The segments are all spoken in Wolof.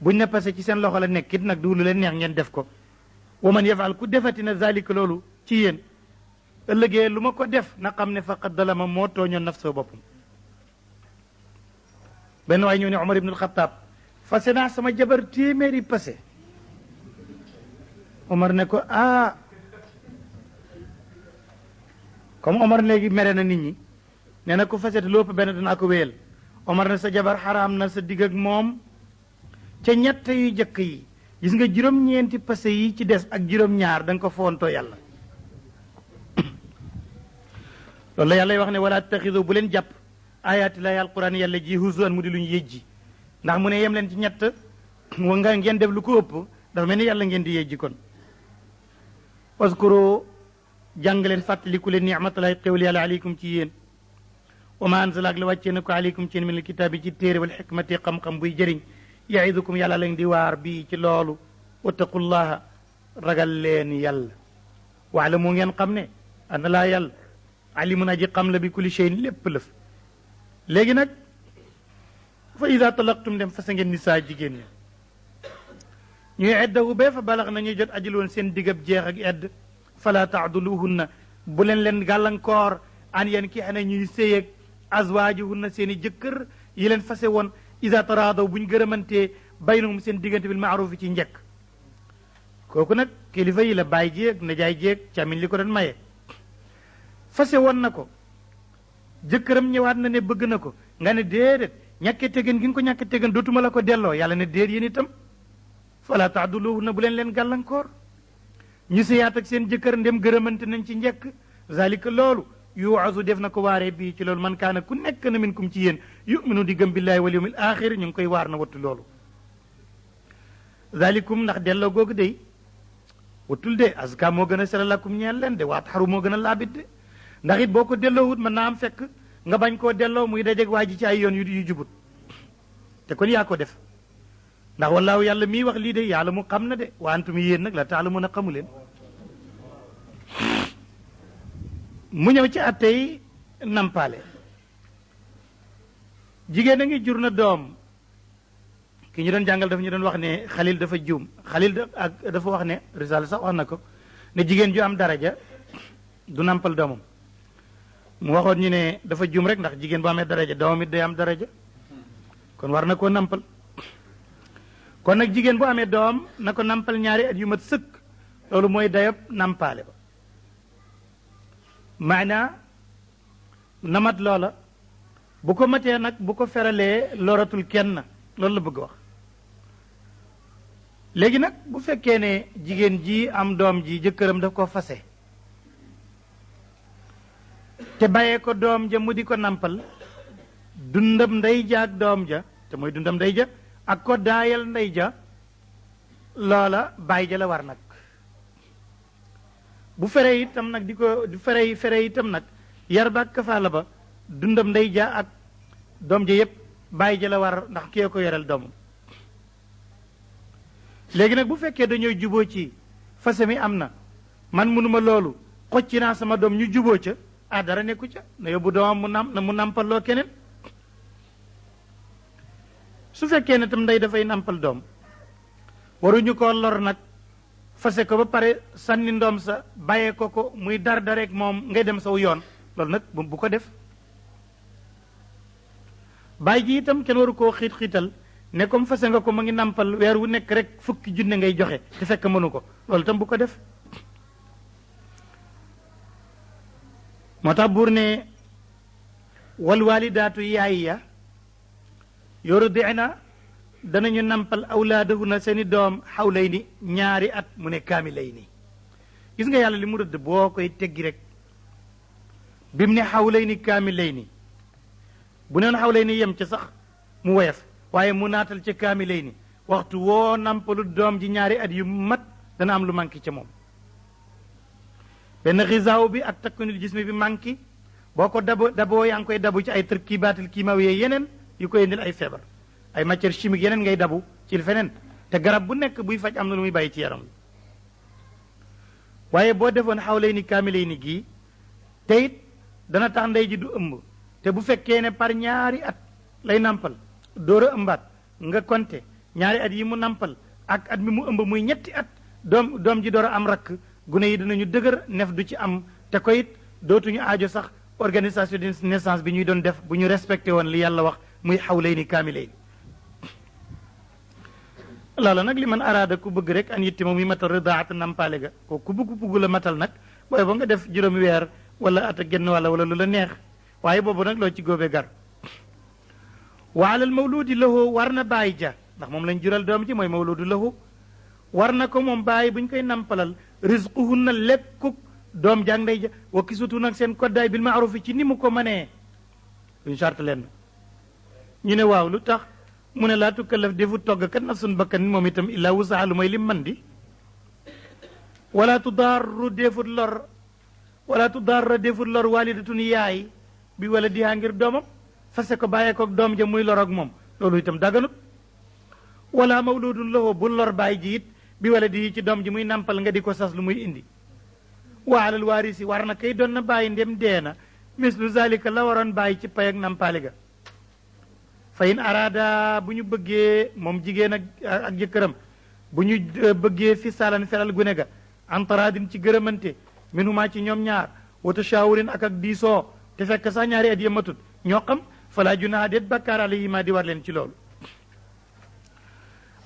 buñ ne passé ci seen loxo la nekkit nag du lu leen neex ngeen def ko wa man yafal ku defati na zalika loolu ci yéen ëllëgee lu ma ko def na xam ne faqad dalama moo tooñoon naf soo boppam benn waay ñëw ne Omar ibnul Xataab fase naa sama jabar téeméeri passé Omar ne ko comme Omar léegi mere na nit ñi nee na ko fasete lu ëpp benn danaa ko wéyal Omar ne sa jabar xaraam na sa digg ak moom ca ñett yu jëkk yi gis nga juróom-ñeenti passé yi ci des ak juróom-ñaar da nga ko foontoo yàlla loolu la yàlla wax ne wala taxidu bu leen jàpp ayaati laahi alquran yàlla ji huzuwan mu di lu ñu yëjji ndax mu ne yem leen ci ñett nga ngeen def lu ko ëpp dafa mel ni yàlla ngeen di yëjji kon waskuro jàng leen fàttaliku leen nicmatulahi xéwal yàlla aleykum ci yéen wa ma anzala ak la wàccee na ko aleykum ci yéen min alkitaabi ci téere wal xikmati xam-xam buy jëriñ yaidukum yàlla leen di waar bii ci loolu wattaqullaha ragal leen yàlla waala mu ngeen xam ne ana laa yàlla alimun aji xam la bi kulli cheyin lépp lëf léegi nag fa ida talaqtum dem fasa ngeen nisaa jigéen ñi ñuy eddahu bee fa balax na ñuy jot ajal woon seen digab jeex ak edd fala taaduluhunna bu leen gàllankoor an yeen ki xane ñuy séyeeg azwaajuhunna seen i jëkkër yi leen fase woon ida taraadaw buñ gërëmantee baynahum seen diggante bil maarufi ci njëkk kooku nag kilifa yi la baay jéeg najaay jéeg càmmiñ li ko doon maye fase woon na ko jëkkëram ñëwaat na ne bëgg na ko nga ne déedéet ñàkke tegen gi nga ko ñàkke tegen dootuma la ko delloo yàlla ne déet yéen itam fala taaduluhunna bu leen gàllankoor ñu siyaat ak seen jëkkër ndem gërëmante nañ ci njëkk zalika loolu yuwazu def na ko waaree bii ci loolu man kaana ku nekk na minkum ci yéen yuminu di gëm billaahi wal yawmil axir ñu ngi koy waar na wattu loolu zalikum ndax delloo googu day wattul de azka moo gën a sela lakum ñeel leen de waat xaru moo gën a laabit de ndax it boo ko delloo wut mën naa am fekk nga bañ koo delloo muy dajeg waa ji ci ay yoon yu jubut te kon yaa ko def ndax wallaahu yàlla mii wax lii de yàlla mu xam na de wa antum yéen nag la taala mën a xamu leen mu ñëw ci attey nampaale jigéen a ngi jur na doom ki ñu doon jàngal dafa ñu doon wax ne xalil dafa juum xalil ak dafa wax ne risala sax wax na ko ne jigéen ju am daraja du nampal doomam mu waxoon ñu ne dafa juum rek ndax jigéen bu amee daraja doomam it day am daraja kon war na koo nampal kon nag jigéen bu amee doom na ko nampal ñaari at yu mat sëkk loolu mooy dayob nampaale ba maanaa namat loola bu ko matee nag bu ko feralee loratul kenn loolu la bëgg wax léegi nag bu fekkee ne jigéen ji am doom ji jëkkëram daf ko fase te bàyyee ko doom ja mu di ko nampal dundam ndey ja ak doom ja te mooy dundam ndey ja ak ko daayal ndey ja loola bàyyi ja la war nag bu fere itam nag di ko fere itam nag yar ba ak kafaala ba dundam ndey ja ak doom ja yépp bàyyi ja la war ndax kii ko yoreel doomam léegi nag bu fekkee dañooy juboo ci fase mi am na man mënuma loolu xocci naa sama doom ñu juboo ca dara nekku ca na yóbbu doomam mu nampaloo keneen su fekkee ne tam ndey dafay nampal doom waruñu ko lor nag fase ko ba pare sànni ndoom sa bàyyee ko muy dareek moom ngay dem saw yoon loolu nag bu ko def bàyyi ji itam kenn waru koo xiital ne comme fase nga ko ma ngi nampal weer wu nekk rek fukki junne ngay joxe te fekk mënu ko loolu itam bu ko def moo tax buur ne wal walidaatu yaay ya yurdi'na danañu nampal awlaadahunna seeni doom xawlayni ñaari at mu ne kaamilayni gis nga yàlla li mu rëdd boo koy teggi rek bi mu ne xawlayni kaamilayni bu neen xawlayni yem ca sax mu woyof waaye mu naatal ca kaamilayni waxtu woo nampalu doom ji ñaari at yu mat dana am lu manqué ca moom benn xisaaw bi ak takkunil jismi bi manqué boo ko daboo yaa ngi koy dabu ci ay tërkibaatil kiimawiyee yeneen yu koy indil ay feebar ay matière chimique yeneen ngay dabu ci feneen te garab bu nekk buy faj am na lu muy bàyyi ci yaram waaye boo defoon xawlayni kaamilayni gii te it dana tax ndey ji du ëmb te bu fekkee ne par ñaari at lay nampal door a ëmbaat nga konte ñaari at yi mu nampal ak at mi mu ëmb muy ñetti at doom ji door a am rakk gune yi dinañu dëgër nef du ci am te ko it dootuñu aajo sax organisation de naissance bi ñuy doon def bu ñu respecté woon li yàlla wax muy xawlayni kaamilayn loola nag li man araada ku bëgg rek an yitti moom yi matal ridaat nampaale ga ko ku bugg la matal nag booy ba nga def juróomi weer wala at a génn wala lu la neex waaye boobu nag loo ci góobe gar wa alal mawludi lahu war na bàyyi ja ndax moom lañ jural doom ji mooy mawludu lahu war na ko moom bàyyi bu ñu koy nampalal rizquhunna lekkuk doom jàng day ja wa kisutu nag seen koddaay bil maarufi ci ni mu ko mënee duñ charte leen ñu ne waaw lu tax mu ne laa tukallaf defu togg kat nafsun bakkan moom itam illaa wusaha lu mooy lim man di wala tudarru defut lor wala tudarra defut lor walidatun yaay bi wala dihaa ngir doomam fase ko bàyyee ko doom ja muy lor ak moom loolu itam daganut wala mawludun lahu bu lor bàyyi ji it bi wala di ci doom ji muy nampal nga di ko sas lu muy indi wa alal waarisi war na kay doon na bàyyi ndem dee na mislu zalika la waroon bàyyi ci pay ak nampaali ga fa in araada bu ñu bëggee moom jigéen ak jëkkëram bu ñu bëggee fi saalan feral gune ga antaraadin ci gërëmante minuma ci ñoom ñaar wa tashawurin ak diisoo te fekk sax ñaari at yëmatut ñoo xam fala junaha déet bakkaar alayhima di war leen ci loolu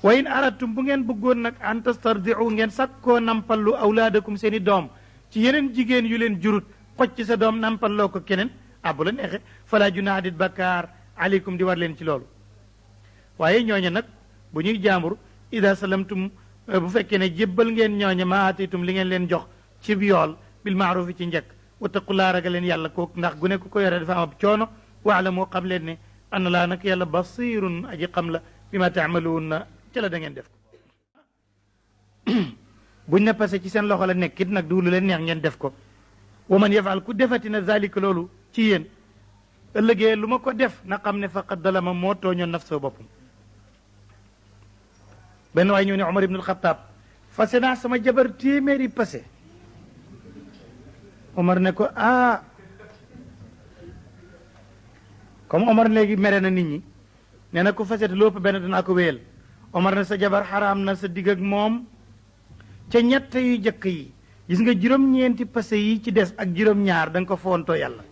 wa in aradtum bu ngeen bëggoon nag an tastardiu ngeen sakkoo nampallu awlaadakum seen i doom ci yeneen jigéen yu leen jurut xoj ci sa doom nampalloo ko keneen bu la neexe fala junaha déet bakkaar aleykum di war leen ci loolu waaye ñooñe nag bu ñuy jaambur ida salamtum bu fekkee ne jébbal ngeen ñooñe ma atitum li ngeen leen jox ci yool bil maarufi ci njëkk wattaqullaa ragal leen yàlla kooku ndax gu ne ku ko yore dafa am ab coono waala moo xam leen ne anna laa nag yàlla basirun aji xam la bi ma taamaluun ca la da ngeen def ko buñ ne passé ci seen loxo la nekk it nag du lu leen neex ngeen def ko wa man yafal ku defati na zalika loolu ci yéen ëllëgee lu ma ko def na xam ne faqad dalama moo tooñoon nafsoo boppam benn waay ñëw ne Omar ibnul Xataab fase naa sama jabar téeméeri passé Omar ne ko comme Omar léegi mere na nit ñi nee na ko fase te lépp benn danaa ko wéyal Omar ne sa jabar xaraam na sa digg ak moom ca ñett yu jëkk yi gis nga juróom-ñeenti passé yi ci des ak juróom-ñaar da nga ko foontoo yàlla